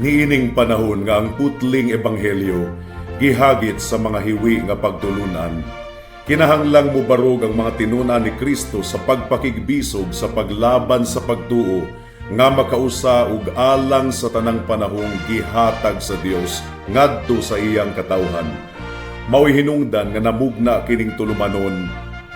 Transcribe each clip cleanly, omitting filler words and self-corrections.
Niining panahon nga ang putling ebanghelyo gihagit sa mga hiwi nga pagtulunan, kinahanglang mubarog ang mga tinun-an ni Kristo sa pagpakigbisog sa paglaban sa pagtuo nga makausa ug alang sa tanang panahong gihatag sa Dios ngadto sa iyang katawhan. Mao'y hinungdan nga namugna kining tulumanon,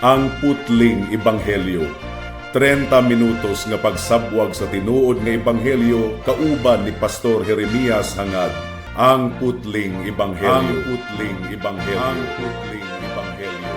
Ang Putling Ebanghelyo. 30 minutos nga pagsabwag sa tinuod nga ebanghelyo kauban ni Pastor Jeremias Hangad. Ang Putling Ebanghelyo. Ang Putling Ebanghelyo. Ang Putling Ebanghelyo.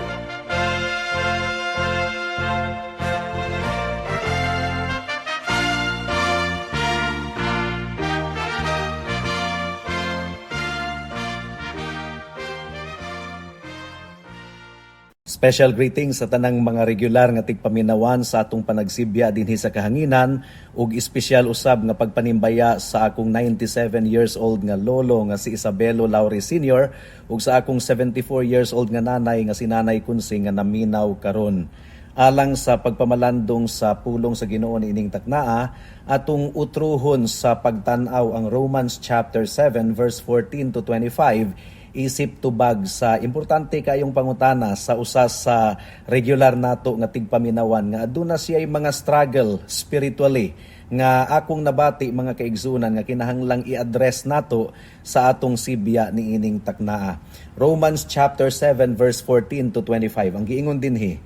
Special greetings sa tanang mga regular nga tigpaminawan sa atong panagsibya dinhi sa kahanginan ug espesyal usab nga pagpanimbaya sa akong 97 years old nga lolo nga si Isabelo Laure Sr. ug sa akong 74 years old nga nanay nga si Nanay Kunsing nga naminaw karon. Alang sa pagpamalandong sa pulong sa Ginoo niining taknaa, atong utruhon sa pagtan-aw ang Romans chapter 7 verse 14 to 25 isip tubag sa importante kayong pangutana sa usa sa regular nato nga tigpaminawan nga aduna siya mga struggle spiritually nga akong nabati, mga kaigsunan, nga kinahanglang i-address nato sa atong sibya niining taknaa. Romans chapter 7 verse 14 to 25. Ang giingon dinhi,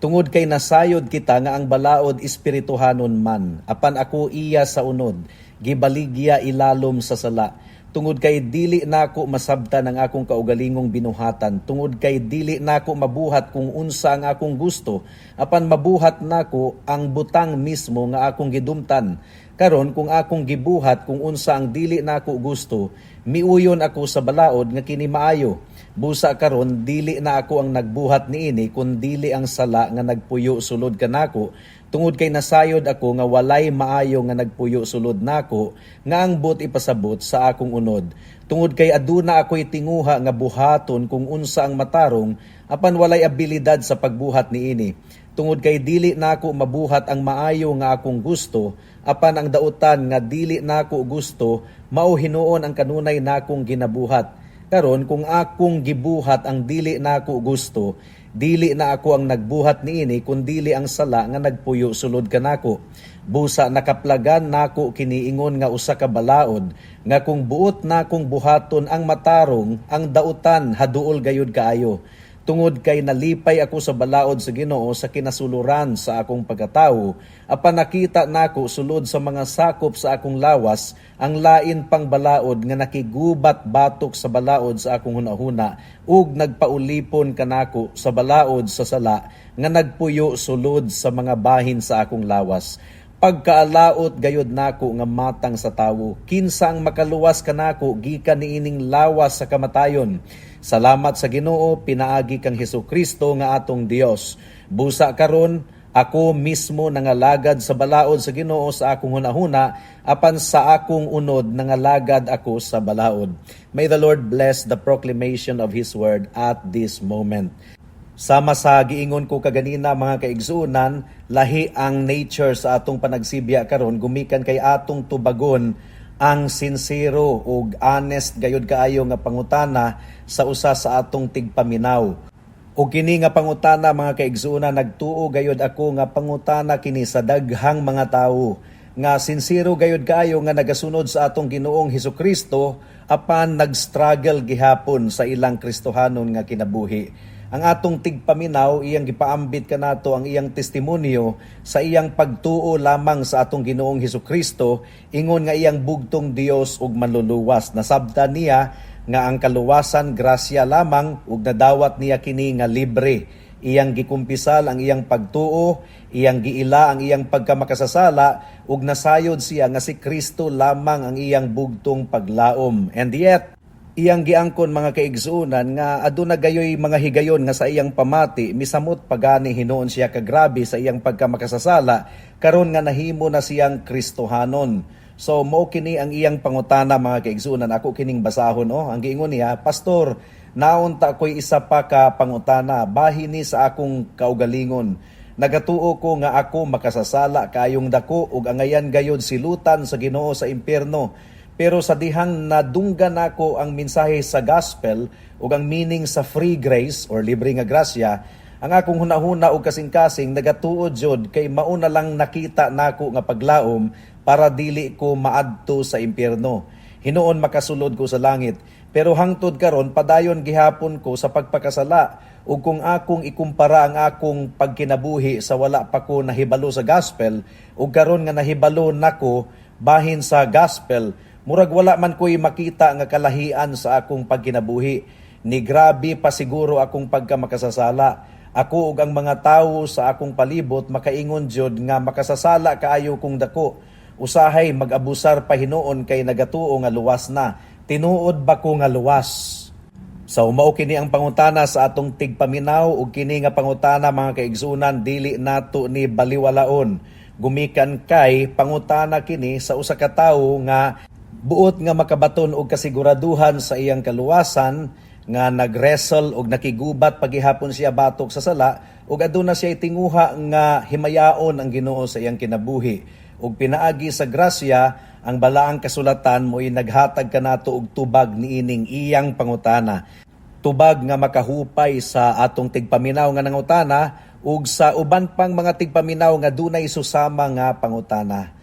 "Tungod kay nasayod kita nga ang balaod espirituhanon man, apan ako iya sa unod, gibaligya ilalom sa sala. Tungod kay dili nako masabtan ang akong kaugalingong binuhatan, tungod kay dili nako mabuhat kung unsa ang akong gusto, apan mabuhat nako ang butang mismo nga akong gidumtan. Karon kung akong gibuhat kung unsa ang dili nako gusto, miuyon ako sa balaod nga kini maayo. Busa karon dili na ako ang nagbuhat niini, kun dili ang sala nga nagpuyo sulod kanako. Tungod kay nasayod ako nga walay maayo nga nagpuyo sulod nako nga ang buot ipasabot sa akong unod. Tungod kay aduna ako'y tinguha nga buhaton kung unsa ang matarong, apan walay abilidad sa pagbuhat niini. Tungod kay dili nako mabuhat ang maayo nga akong gusto, apan ang dautan nga dili nako gusto, mao hinuon ang kanunay nakong ginabuhat. Karon kung akong gibuhat ang dili nako gusto, dili na ako ang nagbuhat niini, kundili ang sala nga nagpuyo sulod kanako. Busa nakaplagan nako kini ingon nga usa ka balaod nga kung buot nakong buhaton ang matarong, ang dautan haduol gayud kaayo. Tungod kay nalipay ako sa balaod sa Ginoo sa kinasuluran sa akong pagkatawo, apan nakita nako sulod sa mga sakop sa akong lawas ang lain pang balaod nga nakigubat batok sa balaod sa akong hunahuna ug nagpaulipon kanako sa balaod sa sala nga nagpuyo sulod sa mga bahin sa akong lawas. Pagkaalaot gayud nako nga matang sa tawo. Kinsa ang makaluwas kanako gikan niining lawas sa kamatayon? Salamat sa Ginoo pinaagi kang Hesus Kristo nga atong Dios. Busa karon ako mismo nangalagad sa balaod sa Ginoo sa akong hunahuna, apan sa akong unod nangalagad ako sa balaod." May the Lord bless the proclamation of His word at this moment. Sama sa giingon ko kaganina, mga kaigsuonan, lahi ang nature sa atong panagsibya karon gumikan kay atong tubagon ang sinsero ug honest gayud kaayo nga pangutana sa usa sa atong tigpaminaw. Ug kini nga pangutana, mga kaigsuonan, nagtuo gayud ako nga pangutana kini sa daghang mga tawo nga sinsero gayud kaayo nga nagasunod sa atong Ginoong Hesukristo apan nag-struggle gihapon sa ilang Kristohanon nga kinabuhi. Ang atong tigpaminaw, iyang gipaambit kanato ang iyang testimonyo sa iyang pagtuo lamang sa atong Ginoong Hesukristo ingon nga iyang bugtong Dios ug Manluluwas. Nasabtan niya nga ang kaluwasan grasya lamang ug nadawat niya kini nga libre. Iyang gikumpisal ang iyang pagtuo, iyang giila ang iyang pagkamakasasala ug nasayod siya nga si Kristo lamang ang iyang bugtong paglaom. And yet, iyang giangkon, mga kaigsuonan, nga aduna gayoy mga higayon nga sa iyang pamati misamot pagani hinuon siya kagrabe sa iyang pagkamakasasala karon nga nahimo na siyang Kristohanon. So mao kini ang iyang pangutana, mga kaigsuonan. Ako kining basahon oh. Ang giingon niya, "Pastor, naunta ko'y isa pa ka pangutana bahin ni sa akong kaugalingon. Nagatuo ko nga ako makasasala kayong dako ug angayan gayod silutan sa Ginoo sa impierno. Pero sa dihang nadunggan nako ang mensahe sa gospel ug ang meaning sa free grace or libre nga grasya, ang akong hunahuna ug kasing-kasing nagatuod jud kay mauna lang nakita nako nga paglaom para dili ko maadto sa impyerno. Hinuon makasulod ko sa langit. Pero hangtod karon, padayon gihapon ko sa pagpakasala, ug kung akong ikumpara ang akong pagkinabuhi sa wala pa ko nahibalo sa gospel ug karon nga nahibalo nako bahin sa gospel, murag wala man ko'y makita nga kalahian sa akong pagkinabuhi. Ni grabe pa siguro akong pagkamakasasala. Ako ug ang mga tawo sa akong palibot makaingon jud nga makasasala kaayo kong dako. Usahay mag-abusar pa hinuon kay nagatuo nga luwas na. Tinuod ba ko nga luwas?" So mao kini ang pangutana sa atong tigpaminaw, ug kini nga pangutana, mga kaigsunan, dili nato ni baliwalaon. Gumikan kay pangutana kini sa usa ka tawo nga buot nga makabaton og kasiguraduhan sa iyang kaluwasan, nga nagwrestle og nakigubat pagihapon siya batok sa sala, ug aduna siya tinguha nga himayaon ang Ginoo sa iyang kinabuhi. Ug pinaagi sa grasya, ang balaang kasulatan mo'y naghatag kanato og tubag niining iyang pangutana. Tubag nga makahupay sa atong tigpaminaw nga nangutana ug sa uban pang mga tigpaminaw nga dunay susama nga pangutana.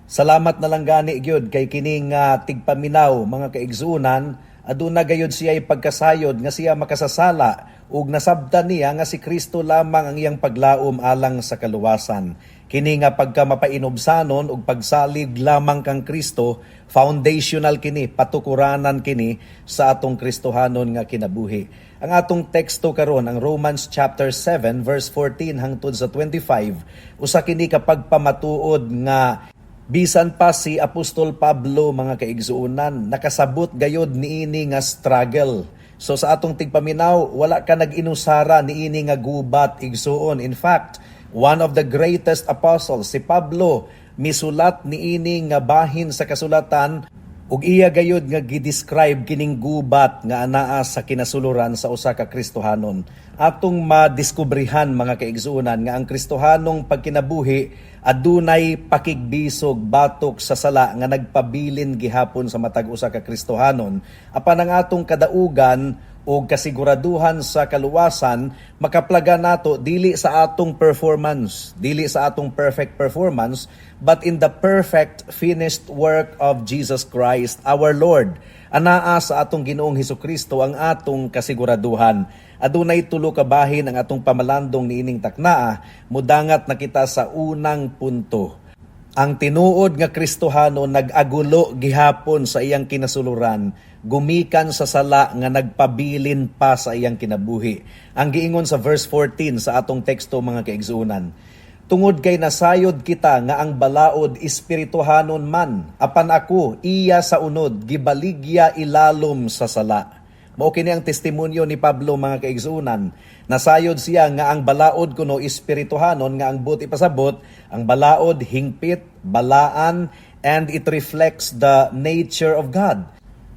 Salamat na lang gani gyud kay kini nga tigpaminaw, mga kaigsuonan, aduna gayud siya pagkasayod nga siya makasasala ug nasabtan niya nga si Kristo lamang ang iyang paglaom alang sa kaluwasan. Kini nga pagka mapainubsanon ug pagsalig lamang kang Kristo, foundational kini, patukuranan kini sa atong Kristohanon nga kinabuhi. Ang atong teksto karon, ang Romans chapter 7 verse 14 hangtod sa 25, usa kini ka pagpamatuod nga bisan pa si Apostol Pablo, mga kaigsuonan, nakasabot gayod niini nga struggle. So sa atong tigpaminaw, wala ka nag-inusara niini nga gubat, igsuon. In fact, one of the greatest apostles, si Pablo, misulat niini nga bahin sa kasulatan ug iya gayod nga gi-describe kining gubat nga anaa sa kinasuluran sa usa ka Kristohanon. Atong madiskubrihan, mga kaigsuonan, nga ang Kristohanong pagkinabuhi adunay pakigbisog batok sa sala nga nagpabilin gihapon sa matag usa ka Kristohanon. Apan ang atong kadaugan o kasiguraduhan sa kaluwasan makaplaga nato dili sa atong performance, dili sa atong perfect performance, but in the perfect finished work of Jesus Christ our Lord. Anaa sa atong Ginoong Hesukristo ang atong kasiguraduhan. Adunay tulo ka bahin ang atong pamalandong niining taknaa. Mudangat na kita sa unang punto. Ang tinuod nga Kristohano nag-agulo gihapon sa iyang kinasuluran gumikan sa sala nga nagpabilin pa sa iyang kinabuhi. Ang giingon sa verse 14 sa atong teksto, mga kaigsuonan, "Tungod kay nasayod kita nga ang balaod espirituhanon man, apan ako iya sa unod gibaligya ilalom sa sala." Mao kini ang testimonyo ni Pablo, mga kaigsuonan. Nasayod siya nga ang balaod kuno espirituhanon, nga ang buot ipasabot, ang balaod hingpit, balaan, and it reflects the nature of God.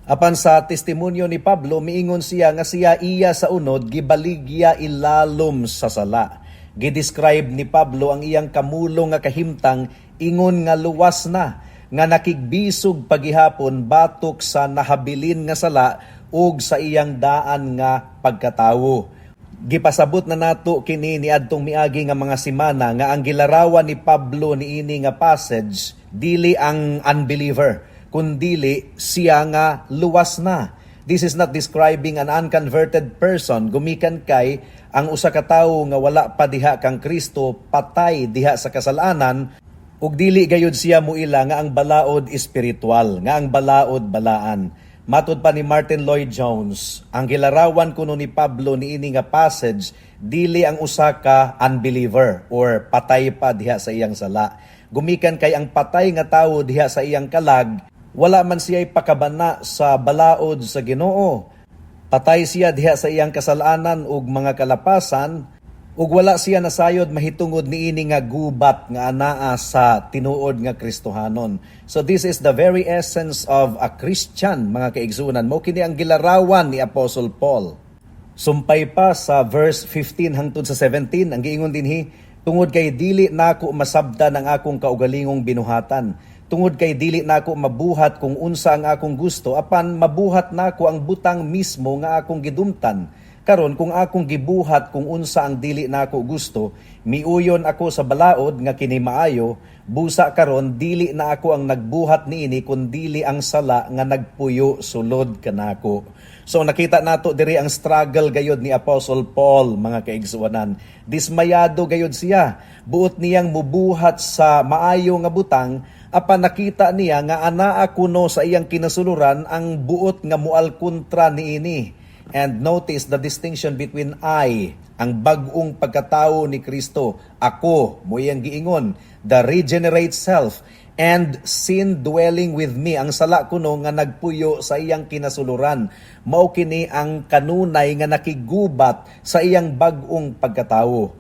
Apan sa testimonyo ni Pablo, miingon siya nga siya iya sa unod gibaligya ilalom sa sala. Gidescribe ni Pablo ang iyang kamulong nga kahimtang ingon nga luwas na, nga nakigbisog pagihapon batok sa nahabilin nga sala ug sa iyang daan nga pagkatawo. Gipasabot na nato kini niadtong miagi nga mga semana nga ang gilarawan ni Pablo niini nga passage dili ang unbeliever, kundili siya nga luwas na. This is not describing an unconverted person, gumikan kay ang usa ka tawo nga wala pa diha kang Kristo, patay diha sa kasalanan, ug dili gayud siya muila nga ang balaod espiritual, nga ang balaod balaan. Matud pa ni Martin Lloyd Jones, ang gilarawan kuno ni Pablo niini nga passage dili ang usa ka unbeliever or patay pa diha sa iyang sala. Gumikan kay ang patay nga tawo diha sa iyang kalag, wala man siya pakabana sa balaod sa Ginoo. Patay siya diha sa iyang kasalanan ug mga kalapasan, ug wala siya nasayod mahitungod niini nga gubat nga anaa sa tinuod nga Kristohanon. So this is the very essence of a Christian, mga kaigsuonan. Mao kini ang gilarawan ni Apostle Paul. Sumpay pa sa verse 15 hangtod sa 17, ang giingon dinhi, "Tungod kay dili nako masabtan ang akong kaugalingong binuhatan. Tungod kay dili nako mabuhat kung unsa ang akong gusto, apan mabuhat nako ang butang mismo nga akong gidumtan. Karon, kung akong gibuhat kung unsa ang dili nako gusto, miuyon ako sa balaod nga kini maayo. Busa karon dili na ako ang nagbuhat niini, kundili ang sala nga nagpuyo sulod kanako. So nakita nato diri ang struggle gayod ni Apostle Paul, mga kaigsuonan. Dismayado gayod siya. Buot niyang mubuhat sa maayo nga butang, apan nakita niya nga anaa kuno sa iyang kinasuluran ang buot nga mual kontra niini. And notice the distinction between I, ang bag-ong pagkatao ni Kristo, ako, mao iyang giingon, the regenerate self, and sin dwelling with me, ang sala kuno nga nagpuyo sa iyang kinasuluran. Mao kini ang kanunay nga nakigubat sa iyang bag-ong pagkatao.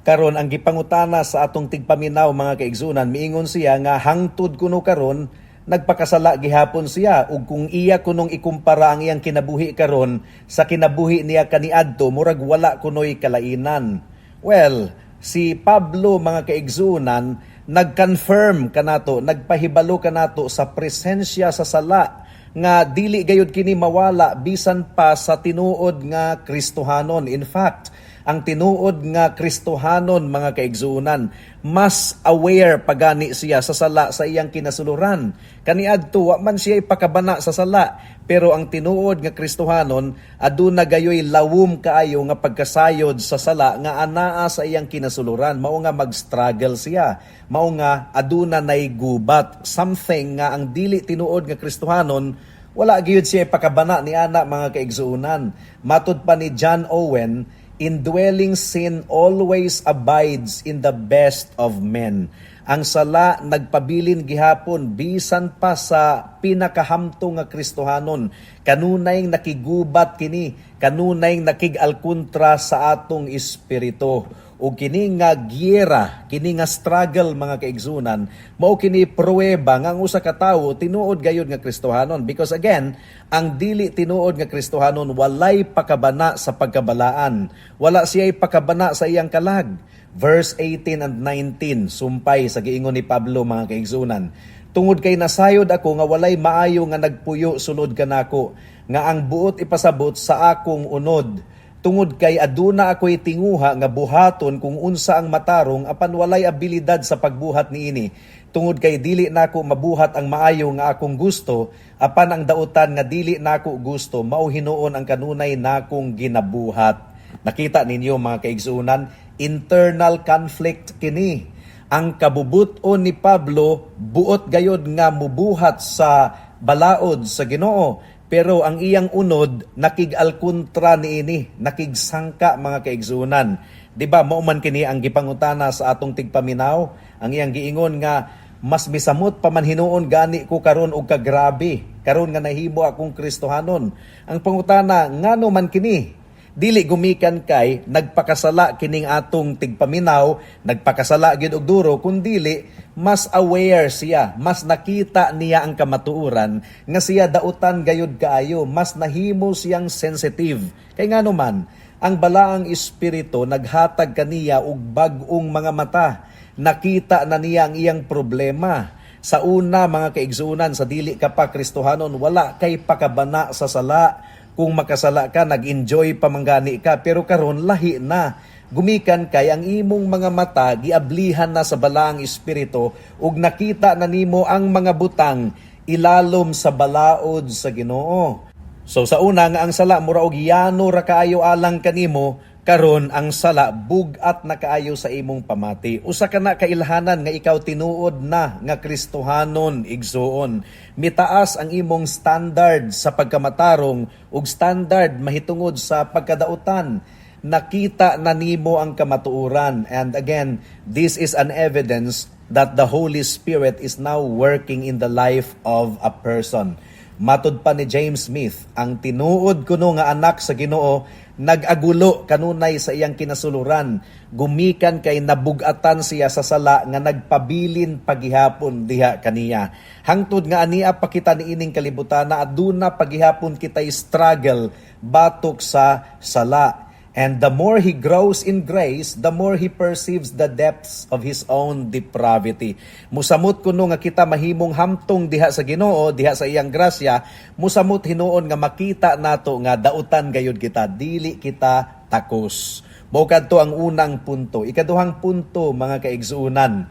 Karon, ang gipangutana sa atong tigpaminaw, mga kaigsuonan, miingon siya nga hangtod kuno karon nagpakasala gihapon siya, ug kung iya kunong ikumpara ang iyang kinabuhi karon sa kinabuhi niya kaniadto, murag wala kunoy kalainan. Well, si Pablo, mga kaigsuonan, nag-confirm kanato, nagpahibalo kanato sa presensya sa sala nga dili gayud kini mawala bisan pa sa tinuod nga Kristohanon. In fact, ang tinuod nga Kristohanon, mga kaigsuonan, mas aware pagani siya sa sala sa iyang kinasuluran. Kaniadto wa man siya ipakabana sa sala, pero ang tinuod nga Kristohanon aduna gayoy lawom kaayo nga pagkasayod sa sala nga anaa sa iyang kinasuluran. Mao nga mag-struggle siya. Mao nga aduna nay gubat, something nga ang dili tinuod nga Kristohanon wala gyud siya ipakabana ni ana, mga kaigsuonan. Matud pa ni John Owen, indwelling sin always abides in the best of men. Ang sala nagpabilin gihapon bisan pa sa pinakahamtong nga Kristohanon. Kanunay nakigubat kini, kanunay nakig-alkontra sa atong espiritu. O kini nga giyera, kini nga struggle, mga kaigsuonan, mao kini pruweba nga ang usa ka tawo tinuod gayud nga Kristohanon, because again, ang dili tinuod nga Kristohanon walay pakabana sa pagkabalaan. Wala siya pakabana sa iyang kalag. Verse 18 and 19, sumpay sa giingon ni Pablo, mga kaigsuonan. Tungod kay nasayod ako nga walay maayo nga nagpuyo sulod kanako, nga ang buot ipasabot sa akong unod. Tungod kay aduna ako'y tinguha nga buhaton kung unsa ang matarong, apan walay abilidad sa pagbuhat niini. Tungod kay dili nako mabuhat ang maayo nga akong gusto, apan ang dautan nga dili nako gusto mao hinuon ang kanunay nakong ginabuhat. Nakita ninyo, mga kaigsuonan, internal conflict kini. Ang kabubuton ni Pablo, buot gayod nga mubuhat sa balaod sa Ginoo, pero ang iyang unod nakig-alkontra niini, nakigsangka, mga kaigsuonan. Di ba mao man kini ang gipangutana sa atong tigpaminaw? Ang iyang giingon nga mas misamot pa man hinuon gani ko karon og kagrabe karon nga nahimo akong Kristohanon. Ang pangutana, ngano man kini? Dili gumikan kay nagpakasala kining atong tigpaminaw, nagpakasala gyud og duro, kundili mas aware siya, mas nakita niya ang kamatuoran nga siya dautan gayud kaayo, mas nahimo siyang sensitive. Kay ngano man, ang Balaang Espiritu naghatag kaniya og bag-ong mga mata. Nakita na niya ang iyang problema. Sa una, mga kaigsuonan, sa dili ka pa Kristohanon, wala kay pakabana sa sala. Kung makasala ka, nag-enjoy pa man gani ka. Pero karon lahi na. Gumikan kay ang imong mga mata giablihan na sa Balaang Espiritu ug nakita na nimo ang mga butang ilalom sa balaod sa Ginoo. So sa una nga ang sala mura og yano ra kaayo alang kanimo, karon ang sala bug-at na kaayo sa imong pamati. Usa ka na kailhanan nga ikaw tinuod na nga Kristohanon, igsuon. Mitaas ang imong standard sa pagkamatarong ug standard mahitungod sa pagkadautan. Nakita na nimo ang kamatuoran, and again, this is an evidence that the Holy Spirit is now working in the life of a person. Matud pa ni James Smith, ang tinuod kuno nga anak sa Ginoo nag-agulo kanunay sa iyang kinasuluran gumikan kay nabugatan siya sa sala nga nagpabilin pagihapon diha kaniya. Hangtod nga ania pa kita niining kalibutan, na aduna pagihapon kitay struggle batok sa sala. And the more he grows in grace, the more he perceives the depths of his own depravity. Musamot kuno nga kita mahimong hamtong diha sa Ginoo, diha sa iyang grasya, musamot hinuon nga makita nato nga dautan gayud kita, dili kita takos. Mao kadto ang unang punto. Ikaduhang punto, mga kaigsuonan,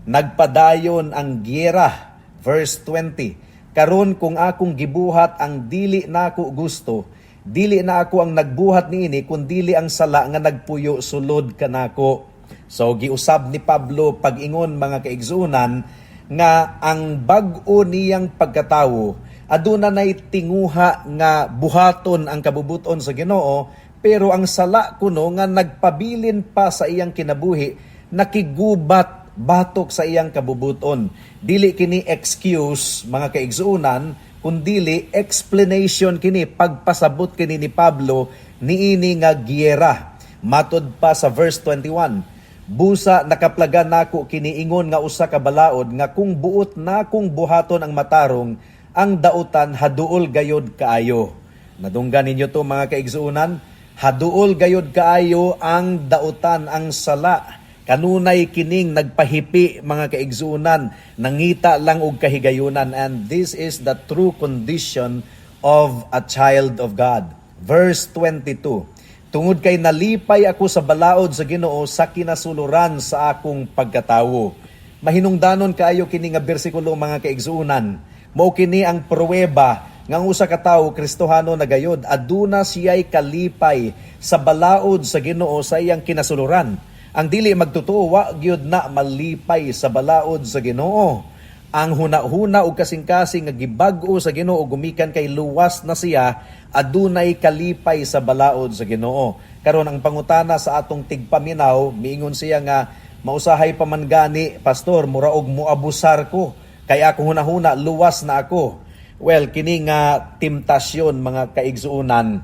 nagpadayon ang giyera. Verse 20. "Karon kung akong gibuhat ang dili nako gusto, dili na ako ang nagbuhat niini kundili ang sala nga nagpuyo sulod kanako." So giusab ni Pablo pag-ingon, mga kaigsuonan, nga ang bag-o niyang pagkatawo aduna nay tinguha nga buhaton ang kabubuton sa Ginoo, pero ang sala kuno nga nagpabilin pa sa iyang kinabuhi nakigubat batok sa iyang kabubuton. Dili kini excuse, mga kaigsuonan, kundili explanation kini, pagpasabot kini ni Pablo niini nga giyera. Matod pa sa verse 21, "Busa nakaplagan nako kini ingon nga usa ka balaod nga kung buot nakong buhaton ang matarong, ang dautan haduol gayod kaayo." Nadunggan ninyo to, mga kaigsuonan? Haduol gayod kaayo ang dautan, ang sala. Kanunay kining nagpahipi, mga kaigsuonan, nangita lang og kahigayunan, and this is the true condition of a child of God. Verse 22. "Tungod kay nalipay ako sa balaod sa Ginoo sa kinasuluran sa akong pagkatawo." Mahinungdanon kaayo kini nga bersikulo, mga kaigsuonan. Mao kini ang pruweba nga ang usa ka tawo Kristohano na gayod, aduna siya'y kalipay sa balaod sa Ginoo sa iyang kinasuluran. Ang dili magtotoo, wa gyud na malipay sa balaod sa Ginoo. Ang huna-huna ug kasing-kasing nga gibag-o sa Ginoo gumikan kay luwas na siya, adunay kalipay sa balaod sa Ginoo. Karon, ang pangutana sa atong tigpaminaw, miingon siya nga mausahay pa man gani, pastor, mura og muabusar ko kay akong hunahuna luwas na ako. Well, kini nga temptasyon, mga kaigsuonan,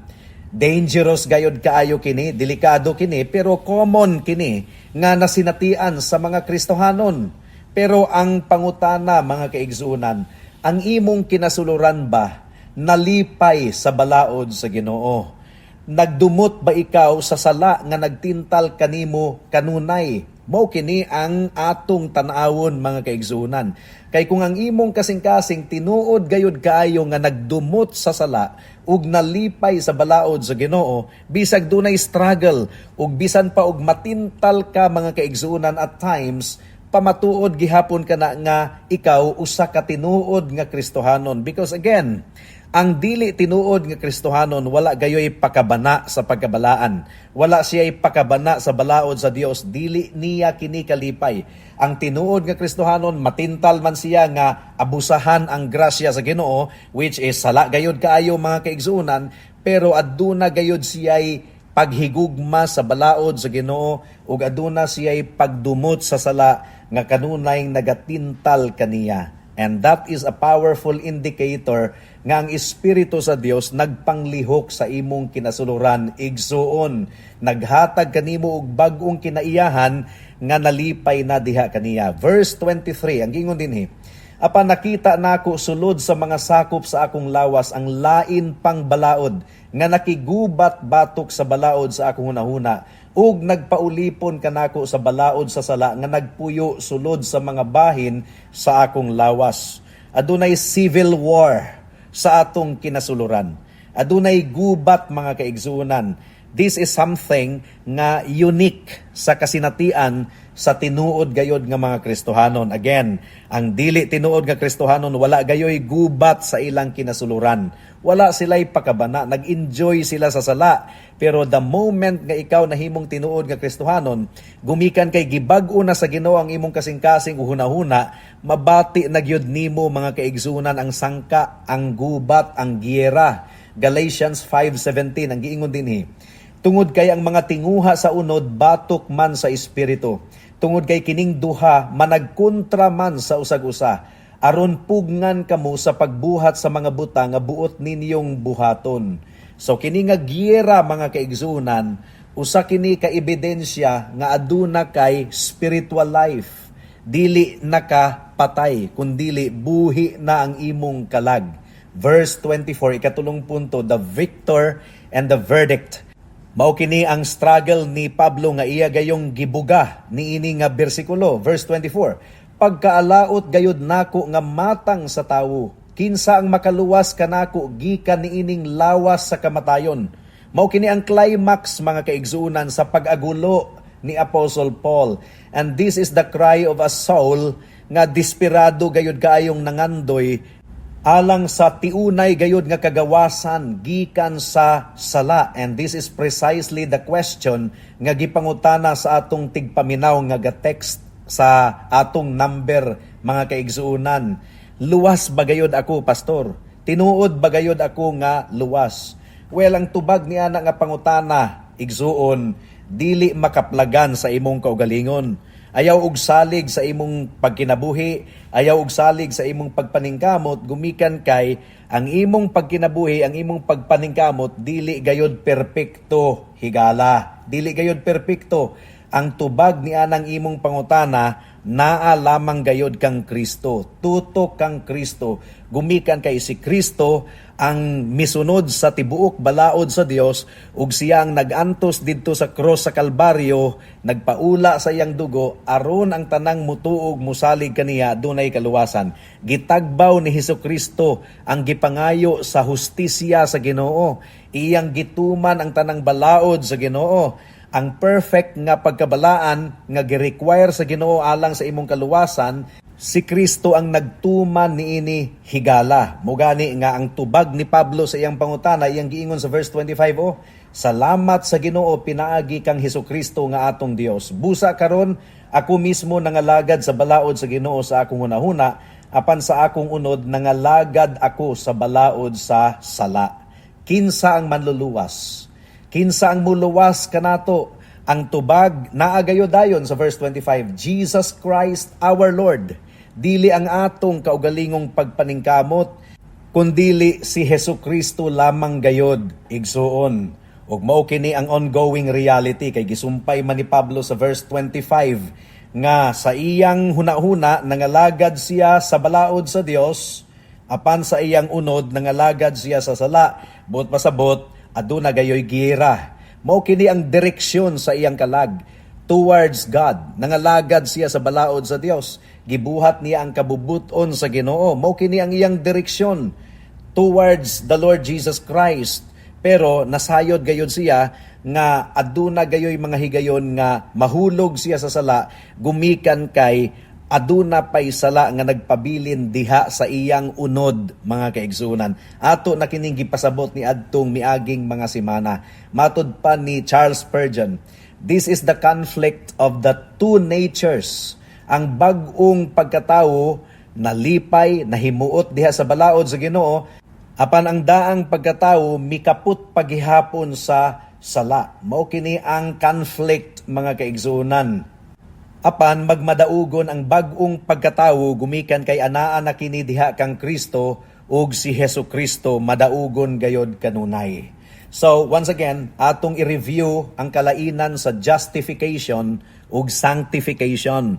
dangerous gayod kaayo kini, delikado kini, pero common kini nga nasinatian sa mga Kristohanon. Pero ang pangutana, mga kaigsuonan, ang imong kinasuluran ba nalipay sa balaod sa Ginoo? Nagdumot ba ikaw sa sala nga nagtintal kanimo kanunay? Mao kini ang atong tan-awon, mga kaigsuonan. Kay kung ang imong kasing-kasing tinuod gayud kaayo nga nagdumot sa sala ug nalipay sa balaod sa Ginoo, bisag dunay struggle ug bisan pa og matintal ka, mga kaigsuonan, at times, pamatuod gihapon kana nga ikaw usa ka tinuod nga Kristohanon. Because again, ang dili tinuod nga Kristohanon, wala gayoy pakabana sa pagkabalaan. Wala siya'y pakabana sa balaod sa Dios, dili niya kini kalipay. Ang tinuod nga Kristohanon, matintal man siya nga abusahan ang grasya sa Ginoo, which is sala gayod kaayo, mga kaigsuonan, pero aduna gayod siya'y paghigugma sa balaod sa Ginoo ug aduna siya'y pagdumot sa sala nga kanunay nagatintal kaniya. And that is a powerful indicator nga ang Espiritu sa Dios nagpanglihok sa imong kinasuluran, igsuon. Naghatag kanimo og bag-ong kinaiyahan nga nalipay na diha kaniya. Verse 23, ang gingon dinhi, "Apan nakita nako sulod sa mga sakop sa akong lawas ang lain pang balaod nga nakigubat batok sa balaod sa akong hunahuna ug nagpaulipon kanako sa balaod sa sala nga nagpuyo sulod sa mga bahin sa akong lawas." Adunay civil war sa atong kinasuluran. Adunay gubat, mga kaigsuonan. This is something nga unique sa kasinatian sa tinuod gayod nga mga Kristohanon. Again, ang dili tinuod nga Kristohanon, wala gayoy gubat sa ilang kinasuluran. Wala sila'y pakabana, nag-enjoy sila sa sala. Pero the moment nga ikaw nahimong tinuod nga Kristohanon, gumikan kay gibag-o na sa Ginoo ang imong kasing-kasing ug hunahuna, mabati na gyud nimo, mga kaigsuonan, ang sangka, ang gubat, ang giyera. Galatians 5:17 ang giingon dinhi, "Tungod kay ang mga tinguha sa unod batok man sa espiritu. Tungod kay kining duha managkontra man sa usag-usa, aron pugngan kamo sa pagbuhat sa mga butang nga buot ninyong buhaton." So kini nga giyera, mga kaigsuonan, usa kini ka ebidensya nga aduna kay spiritual life. Dili na ka patay, kundili buhi na ang imong kalag. Verse 24, ikatulong punto, the victor and the verdict. Mao kini ang struggle ni Pablo nga iya gayong gibuga niini nga bersikulo, verse 24. "Pagkaalaot gayud nako nga matang sa tawo, kinsa ang makaluwas kanako gikan niining lawas sa kamatayon?" Mao kini ang climax, mga kaigsuonan, sa pag-agulo ni Apostle Paul. And this is the cry of a soul nga desperado gayud kaayong nangandoy alang sa tiunay gayud nga kagawasan gikan sa sala. And this is precisely the question nga gipangutana sa atong tigpaminaw nga ga-text sa atong number, mga kaigsuonan. "Luwas ba gayud ako, pastor? Tinuod ba gayud ako nga luwas?" Well, ang tubag ni ana nga pangutana, igsuon, dili makaplagan sa imong kaugalingon. Ayaw og salig sa imong pagkinabuhi, ayaw og salig sa imong pagpaningkamot, gumikan kay ang imong pagkinabuhi, ang imong pagpaningkamot dili gayod perpekto, higala. Dili gayod perpekto. Ang tubag ni anang imong pangutana naa lamang gayod kang Kristo. Tutok kang Kristo. Gumikan kay si Kristo ang misunod sa tibuok balaod sa Dios ug siya ang nag-antos didto sa cross sa Kalbaryo, nagpaula sa iyang dugo aron ang tanang mutuog, musalig kaniya, dunay kaluwasan. Gitagbaw ni Hesus Kristo ang gipangayo sa hustisya sa Ginoo. Iyang gituman ang tanang balaod sa Ginoo, ang perfect nga pagkabalaan nga gi-require sa Ginoo alang sa imong kaluwasan. Si Kristo ang nagtuman niini, higala. Mugani nga ang tubag ni Pablo sa iyang pangutana, iyang giingon sa verse 25, oh, "Salamat sa Ginoo pinaagi kang Hesus Kristo nga atong Dios. Busa karon ako mismo nangalagad sa balaod sa Ginoo sa akong hunahuna, apan sa akong unod nangalagad ako sa balaod sa sala." Kinsa ang manluluwas? Kinsa ang muluwas kanato? Ang tubag naa gayod dayon sa verse 25, Jesus Christ our Lord. Dili ang atong kaugalingong pagpaningkamot, kundili si Hesus Kristo lamang gayod, igsuon. Ug mao kini ang ongoing reality kay gisumpay man ni Pablo sa verse 25 nga sa iyang hunahuna nangalagad siya sa balaod sa Dios, apan sa iyang unod nangalagad siya sa sala. Buot pasabot, aduna gayoy gira. Mao kini ang direksyon sa iyang kalag towards God. Nangalagad siya sa balaod sa Dios. Gibuhat niya ang kabubuton sa Ginoo. Mao kini ang iyang direksyon towards the Lord Jesus Christ. Pero nasayod gayod siya nga aduna gayoy mga higayon nga mahulog siya sa sala gumikan kay aduna pay sala nga nagpabilin diha sa iyang unod, mga kaigsunan. Ato na kining gipasabot ni adtong miaging mga semana. Matud pa ni Charles Spurgeon, this is the conflict of the two natures. Ang bag-ong pagkatawo nalipay, nahimuot diha sa balaod sa Ginoo, apan ang daang pagkatawo mikaput pagihapon sa sala. Mao kini ang conflict, mga kaigsunan. Apan magmadaugon ang bag-ong pagkatawo gumikan kay anaa na kini diha kang Kristo ug si Hesus Kristo madaugon gayod kanunay. So once again, atong i-review ang kalainan sa justification ug sanctification.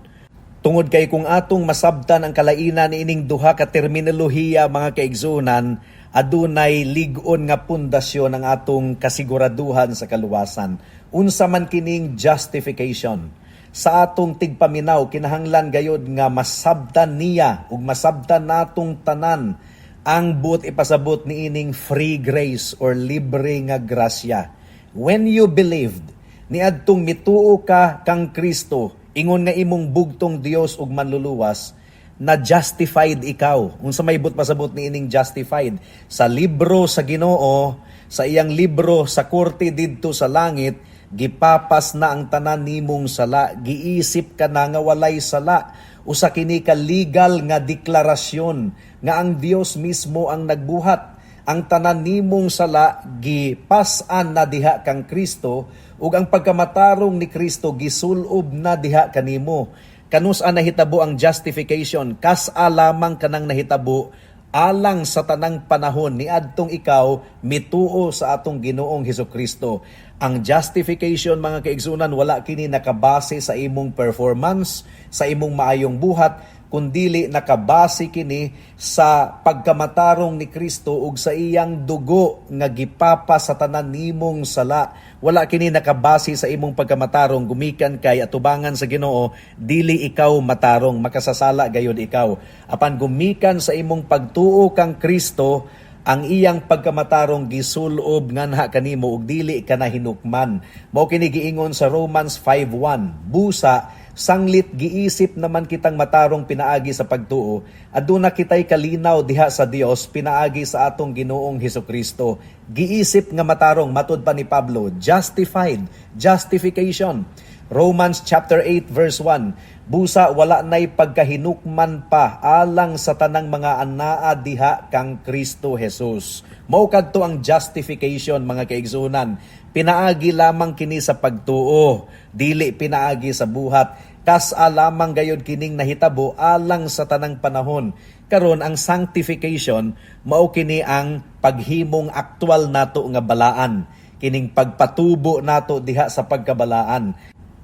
Tungod kay kung atong masabtan ang kalainan niining duha ka terminolohiya, mga kaigsunan, adunay lig-on nga pundasyon ang atong kasiguraduhan sa kaluwasan. Unsa man kining justification? Sa atong tigpaminaw, kinahanglan gayod nga masabtan niya ug masabtan natong tanan ang buot ipasabot niining free grace or libre nga grasya. When you believed, niadtong mituo ka kang Kristo, ingon nga imong bugtong Dios ug manluluwas, na justified ikaw. Unsa may buot pasabot niining justified? Sa libro sa Ginoo, sa iyang libro sa korte didto sa langit, gipapas na ang tanan nimong sala, giisip ka na nga walay sala. Usa kini ka legal nga deklarasyon nga ang Dios mismo ang nagbuhat. Ang tanan nimong sala gipas-an na diha kang Kristo ug ang pagkamatarong ni Kristo gisulob na diha kanimo. Kanus-a nahitabo ang justification? Kas-a lamang kanang nahitabo alang sa tanang panahon niadtong ikaw mituo sa atong Ginoong Hesus Kristo. Ang justification, mga kaigsunan, wala kini nakabase sa imong performance, sa imong maayong buhat, kundili nakabase kini sa pagkamatarong ni Kristo ug sa iyang dugo nga gipapa sa tanan nimong sala. Wala kini nakabase sa imong pagkamatarong gumikan kay atubangan sa Ginoo, dili ikaw matarong, makasasala gayud ikaw. Apan gumikan sa imong pagtuo kang Kristo, ang iyang pagkamatarong gisulob nganha kanimo ug dili ka na hinukman. Mao kini giingon sa Romans 5:1. Busa sanglit giisip naman kitang matarong pinaagi sa pagtuo, aduna kitay kalinaw diha sa Dios pinaagi sa atong Ginoong Hesukristo. Giisip nga matarong, matud pa ni Pablo, justified, justification. Romans chapter 8 verse 1. Busa wala nay pagkahinukman pa alang sa tanang mga anaa diha kang Kristo Jesus. Mao kadto ang justification, mga kaigsuonan. Pinaagi lamang kini sa pagtuo, dili pinaagi sa buhat. Kas-a lamang gayod kining nahitabo alang sa tanang panahon. Karon, ang sanctification, mao kini ang paghimong aktual nato nga balaan, kining pagpatubo nato diha sa pagkabalaan.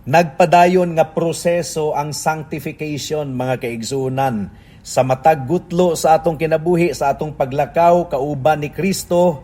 Nagpadayon nga proseso ang sanctification, mga kaigsuonan. Sa matag gutlo sa atong kinabuhi, sa atong paglakaw kauban ni Kristo,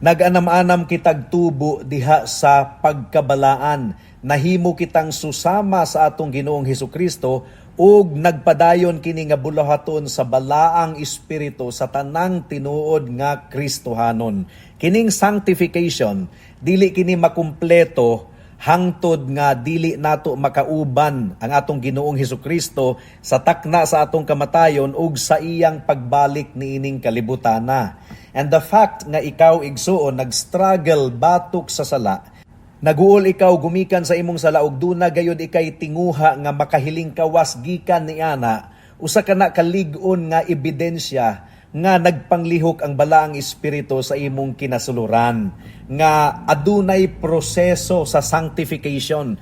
nag-anam-anam kitag tubo diha sa pagkabalaan. Nahimo kitang susama sa atong Ginoong Hesukristo ug nagpadayon kini nga buluhaton sa balaang espiritu sa tanang tinuod nga Kristohanon. Kining sanctification, dili kini makumpleto hangtod nga dili nato makauban ang atong Ginoong Hesukristo sa takna sa atong kamatayon ug sa iyang pagbalik niining kalibutana. And the fact nga ikaw, igsuon, nag-struggle batok sa sala, naguol ikaw gumikan sa imong sala ug duna gayud ikay tinguha nga makahiling kawas gikan niana, usa ka na kalig-on nga ebidensya nga nagpanglihok ang balaang espiritu sa imong kinasuluran, nga adunay proseso sa sanctification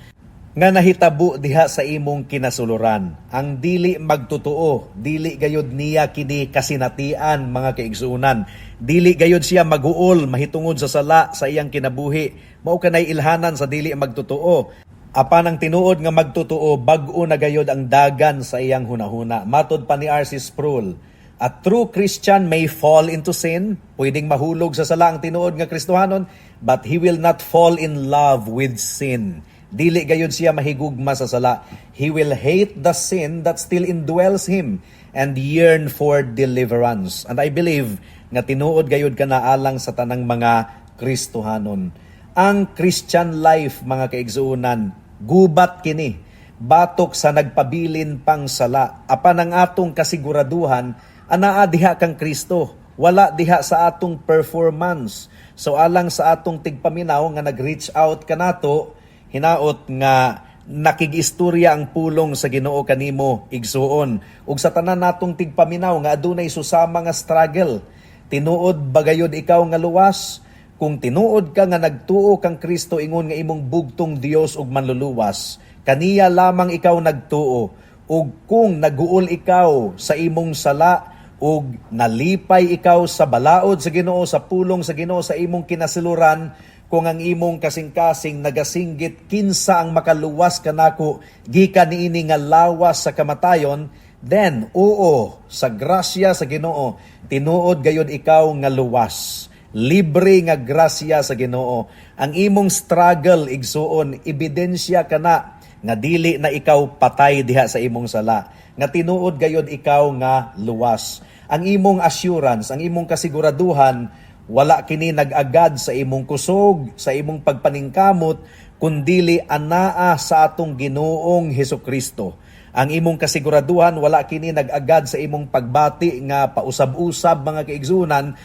nga nahitabo diha sa imong kinasuluran. Ang dili magtotoo, dili gayud niya kini kasinatian, mga kaigsuonan. Dili gayud siya maguol mahitungod sa sala sa iyang kinabuhi. Mao kanay ilhanan sa dili magtotoo. Apan ang tinuod nga magtotoo, bag-o na gayod ang dagan sa iyang hunahuna. Matod pa ni R.C. Sproul, a true Christian may fall into sin, pwedeng mahulog sa sala ang tinuod nga Kristohanon, but he will not fall in love with sin. Dili gayud siya mahigugma sa sala. He will hate the sin that still indwells him and yearn for deliverance. And I believe nga tinuod gayud kana alang sa tanang mga Kristohanon. Ang Christian life, mga kaigsuonan, gubat kini batok sa nagpabilin pang sala. Apan ang atong kasiguraduhan anaa diha kang Kristo, wala diha sa atong performance. So alang sa atong tigpaminaw nga nag-reach out kanato, hinaot nga nakigistorya ang pulong sa Ginoo kanimo, igsuon. Ug sa tanan natong tigpaminaw nga adunay susama nga struggle, tinuod bagayod ikaw nga luwas? Kung tinuod ka nga nagtuo kang Kristo ingon nga imong bugtong Dios ug manluluwas, kaniya lamang ikaw nagtuo, ug kung naguol ikaw sa imong sala ug nalipay ikaw sa balaod sa Ginoo, sa pulong sa Ginoo sa imong kinasiluran, kung ang imong kasing-kasing nagasinggit, "Kinsa ang makaluwas kanako gikan niini nga lawas sa kamatayon?" then oo, sa grasya sa Ginoo, tinuod gayud ikaw nga luwas. Libre nga grasya sa Ginoo. Ang imong struggle, igsuon, ebidensya kana nga dili na ikaw patay diha sa imong sala, nga tinuod gayud ikaw nga luwas. Ang imong assurance, ang imong kasiguraduhan, wala kini nag-agad sa imong kusog, sa imong pagpaningkamot, kundili anaa sa atong Ginoong Hesukristo. Ang imong kasiguraduhan, wala kini nag-agad sa imong pagbati nga pausab-usab, mga kaigsuonan,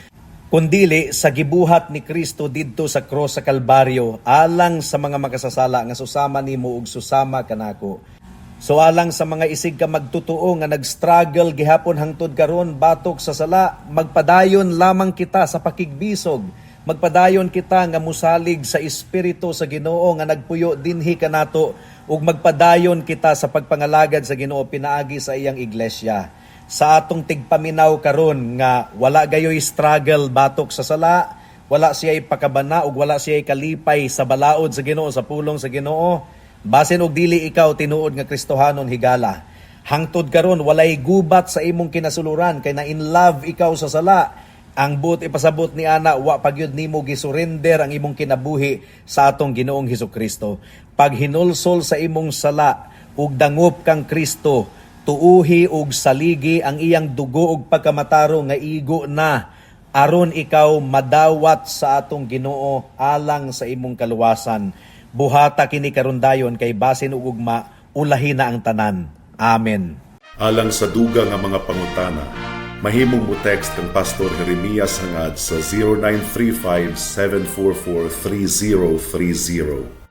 kundili sa gibuhat ni Kristo didto sa cross sa Kalbaryo alang sa mga makasasala nga susama nimo ug susama kanako. So alang sa mga isig ka magtotoo nga nag-struggle gihapon hangtod karon batok sa sala, magpadayon lamang kita sa pakigbisog. Magpadayon kita nga musalig sa espiritu sa Ginoo nga nagpuyo dinhi kanato ug magpadayon kita sa pagpangalagad sa Ginoo pinaagi sa iyang iglesia. Sa atong tigpaminaw karon nga wala gayoy struggle batok sa sala, wala siya'y pakabana ug wala siya'y kalipay sa balaod sa Ginoo, sa pulong sa Ginoo, basin og dili ikaw tinuod nga Kristohanon, higala. Hangtod karon walay gubat sa imong kinasuluran kay na in love ikaw sa sala. Ang buot ipasabot ni ana, wa pagyud nimo gisurrender ang imong kinabuhi sa atong Ginoong Hesukristo. Pag hinulsol sa imong sala ug dangop kang Kristo, tuuhi ug saligi ang iyang dugo ug pagkamatarong nga igo na aron ikaw madawat sa atong Ginoo alang sa imong kaluwasan. Buhata kini karon dayon kay basin ug ugma ulahi na ang tanan. Amen. Alang sa dugang nga mga pangutana, mahimong mo text kang Pastor Jeremias Hangad sa 0935 744 3030.